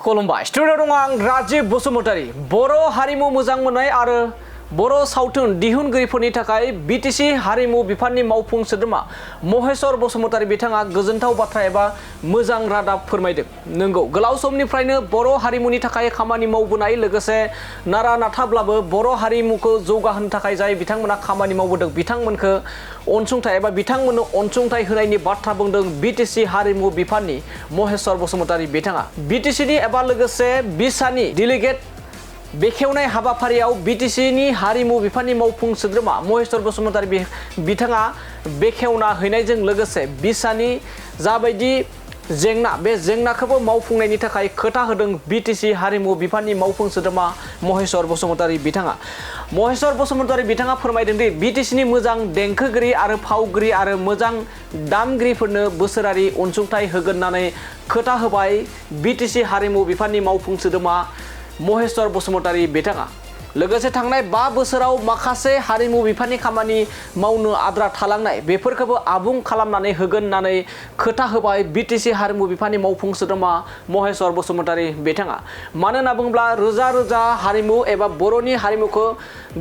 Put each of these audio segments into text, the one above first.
खुलुमबाय स्टुडिअ दं आं राजीव बसुमतारी बर' हारिमु मोजां मोननाय आरो बर' सावथुन दिहुनगिरिफोरनि थाखाय बिटिसि हारिमु बिफाननि मावफुं सोद्रोमा महेश्वर बसुमतारी बिथाङा गोजोनथाव बाथ्रा एबा मोजां रादाब फोरमायदों। नंगौ, गोलाव समनिफ्रायनो बर' हारिमुनि थाखाय खामानि मावबोनाय लोगोसे नारा नाथाब्लाबो बर' हारिमुखौ जौगाहोनो थाखाय जाय बिथांमोना खामानि मावबोदों बिथांमोनखौ अनसुंथाइ एबा बिथांमोननो अनसुंथाइ होनायनि बाथ्रा बुंदों बिटिसि हारिमु बिफाननि महेश्वर बसुमतारी बिथाङा। बिटिसिनि एबा लोगोसे बिसानि डेलिगेट बेखेवनाय हाबाफारियाव बिटिसिनि हारिमु बिफाननि मावफुं सोद्रोमा महेश्वर बसुमतारी बिथाङा बेखेवना हैनायजों लोगोसे बिसानि जाबायदि जेंना बे जेंनाखौबो मावफुंनायनि थाखाय खोथा होदों बिटिसि हारिमु बिफाननि मावफुं सोद्रोमा महेश्वर बसुमतारी बिथाङा। महेश्वर बसुमतारी बिथाङा फोरमायदों दि बिटिसिनि मोजां देंखोगिरि आरो फावगिरि आरो मोजां दामगिरिफोरनो बोसोरारि अनसुंथाइ होगोन होननानै खोथा होबाय बिटिसि हारिमु बिफाननि मावफुं सोद्रोमा महेश्वर बसुमतारी बिथाङा। लोगोसे थांनाय 5 बोसोराव माखासे हारिमु बिफाननि खामानि मावनो आद्रा थालांनाय बेफोरखौबो आबुं खालामनानै होगोन होननानै खोथा होबाय बिटिसि हारिमु बिफाननि मावफुं सोद्रोमा महेश्वर बसुमतारी बिथाङा। मानो होनना बुङोब्ला रोजा रोजा हारिमु एबा बर'नि हारिमुखौ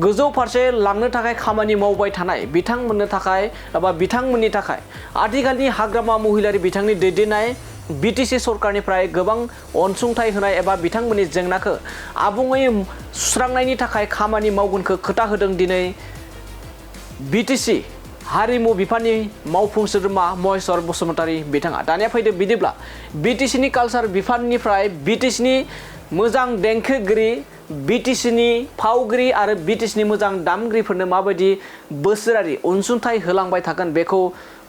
गोजौ फारसे लांनो थाखाय खामानि मावबाय थानाय बिथांमोननो थाखाय एबा बिथांमोननि थाखाय आथिखालनि हाग्रामा महिलारि बिथांनि दैदेननाय बिटिसि सरकारनिफ्राय गोबां अनसुंथाइ होनाय एबा बिथांमोननि जेंनाखौ आबुङै सुस्रांनायनि थाखाय खामानि मावगोनखौ खोथा होदों दिनै बिटिसि हारिमु बिफाननि मावफुं सोद्रोमा महेश्वर बसुमतारी बिथाङा। दानिया फैदो बिदिब्ला बिटिसिनि कालचार बिफाननिफ्राय बिटिसिनि मोजां देंखोगिरि, बिटिसिनि फावगिरि आरो बिटिसिनि मोजां दामगिरिफोरनो माबायदि बोसोरारि अनसुंथाइ होलांबाय थागोन बेखौ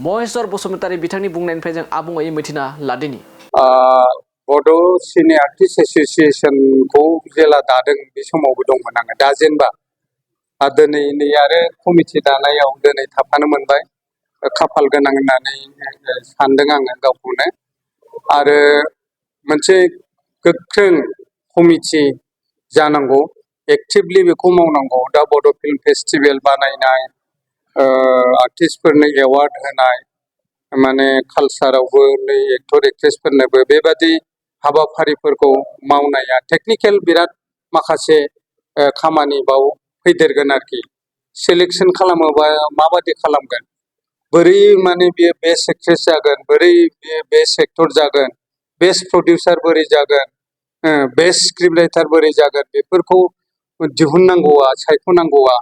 महेश्वर बसुमतारी बिथांनि बुंनायनिफ्राय जों आबुङै मिथिना लादिनि। बड' सिने आर्टिस्ट एस'सिएशनखौ जेला दादों बे समावबो दंमोन आङो। दा जेनेबा दिनै नै आरो कमिटि दानायाव दिनै थाफानो मोनबाय, खाफाल गोनां होननानै सानदों आङो गावखौनो। आरो मोनसे गोख्रों कमिटि जानांगौ, एक्टिभलि बेखौ मावनांगौ। दा बड' फिल्म फेस्टिभेल बानायनाय, आर्टिस्टफोरनो एवार्ड होनाय, माने कालसारावबो नै एक्टर एक्ट्रेसफोरनोबो बेबादि हाबाफारिफोरखौ मावनाया टेकनिकेल बिराद माखासे खामानि बाव फैदेरगोन आरोखि। सिलेक्सन खालामोबा माबादि खालामगोन, बोरै माने बियो बेस्ट एक्ट्रेस जागोन, बोरै बियो बेस्ट एक्टर जागोन, बेस्ट प्रडिउसार बोरै जागोन, बेस्ट स्क्रिप्ट राइटार बोरै जागोन, बेफोरखौ दिहुननांगौआ सायख'नांगौआ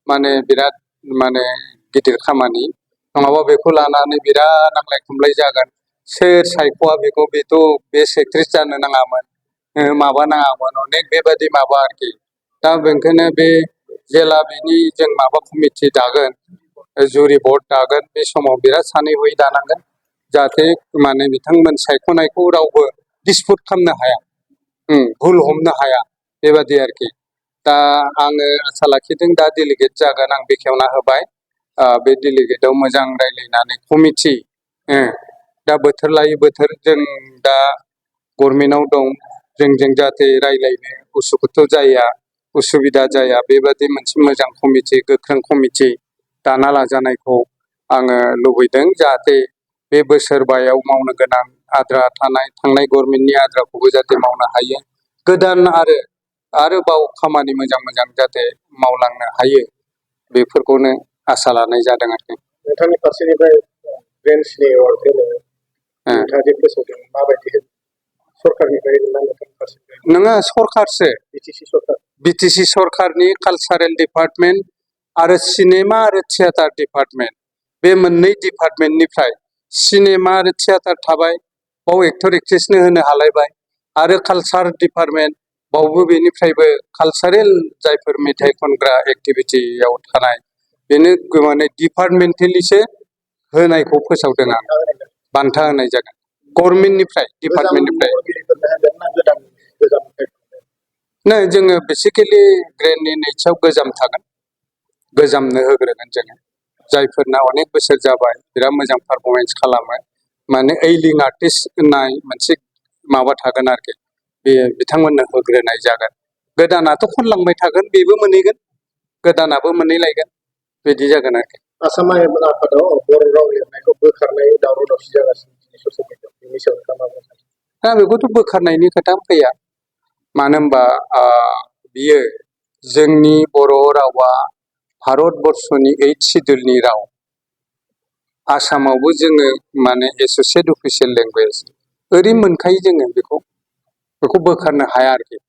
माने बिराद माने गिदिर खामानि। नङाबा बेखौ लानानै बिराद नांलाय खमलाय जागोन। सोर सायख'आ बेखौ, बेथ' बेस्ट एक्ट्रेस जानो नाङामोन, माबा नाङामोन, अनेक बेबादि माबा आरोखि। दा बेनिखायनो बे जेला बेनि जों माबा कमिटि दागोन, जुरि बर्ड दागोन, बे समाव बिराद सानै हयै दानांगोन जाहाथे माने बिथांमोन सायख'नायखौ रावबो डिसपुट खालामनो हाया, भुल हमनो हाया, बेबादि आरोखि। दा आङो आसा लाखिदों दा डेलिगेट जागोन, आं बेखेवना होबाय। बे डेलिगेटआव मोजां रायज्लायनानै कमिटि, दा बोथोर लायै बोथोर जों दा गभर्नमेन्टआव दं, जोंजों जाहाथे रायज्लायनो उसुखुथु जाया, उसुबिदा जाया, बेबादि मोनसे मोजां कमिटि, गोख्रों कमिटि दाना लाजानायखौ आङो लुबैदों। जाहाथे बे बोसोरबायाव मावनो गोनां आद्रा थानाय थांनाय गभर्नमेन्टनि आद्राखौबो जाहाथे मावनो हायो, गोदान आरोबाव खामानि मोजां मोजां जाहाथे मावलांनो हायो, बेफोरखौनो आसा लानाय जादों आरोखि। नोंथांनि फारसेनिफ्राय ग्रेन्डसनि एवार्ड होनो नोंथाङा जे फोसावदों, माबायदि सरकारनिफ्राय नोंथांनि फारसेनिफ्राय? नोङो सरकारसो, बिटिसि सरकार, बिटिसि सरकारनि कालसारेल डिपार्टमेन्ट आरो सिनेमा आरो थियेटार डिपार्टमेन्ट, बे मोननै डिपार्टमेन्टनिफ्राय सिनेमा आरो थियेटार थाबाय, बाव एक्टर एक्ट्रेसनो होनो हालायबाय, आरो कालसार डिपार्टमेन्ट बावबो बेनिफ्रायबो कालसारेल जायफोर मेथाइ खनग्रा एक्टिभिटियाव थानाय बेनो माने डिपार्टमेन्टेलिसो होनायखौ फोसावदों आं। बान्था होनाय जागोन गभर्नमेन्टनिफ्राय, डिपार्टमेन्टनिफ्राय। नै जोङो बेसिकेलि ग्रेन्डनि नैथियाव गोजाम थागोन, गोजामनो होग्रोगोन जोङो। जायफोरना अनेक बोसोर जाबाय, बिराद मोजां पारफरमेन्स खालामो, माने एइलिं आर्टिस्ट होननाय मोनसे माबा थागोन आरोखि, बे बिथांमोननो होग्रोनाय जागोन। गोदानाथ' खनलांबाय थागोन, बेबो मोनहैगोन, गोदानाबो मोनहैलायगोन, बिदि जागोन आरोखि। आसाम आफादाव बर' राव लिरनायखौ बोखारनाय दावराव दावसि जागासिनो ससियेल मिडियाआव, बेनि सायाव नोंथाङा मा बुंनो सानो? दा बेखौथ' बोखारनायनि खोथा फैया, मानो होनबा बियो जोंनि बर' रावा भारतबर्षनि 8 सिडुलनि राव। आसामावबो जोङो माने एस'सियेट अफिसियेल लेंगुवेज ओरै मोनखायो जोङो बेखौ बोखारनो हाया आरोखि।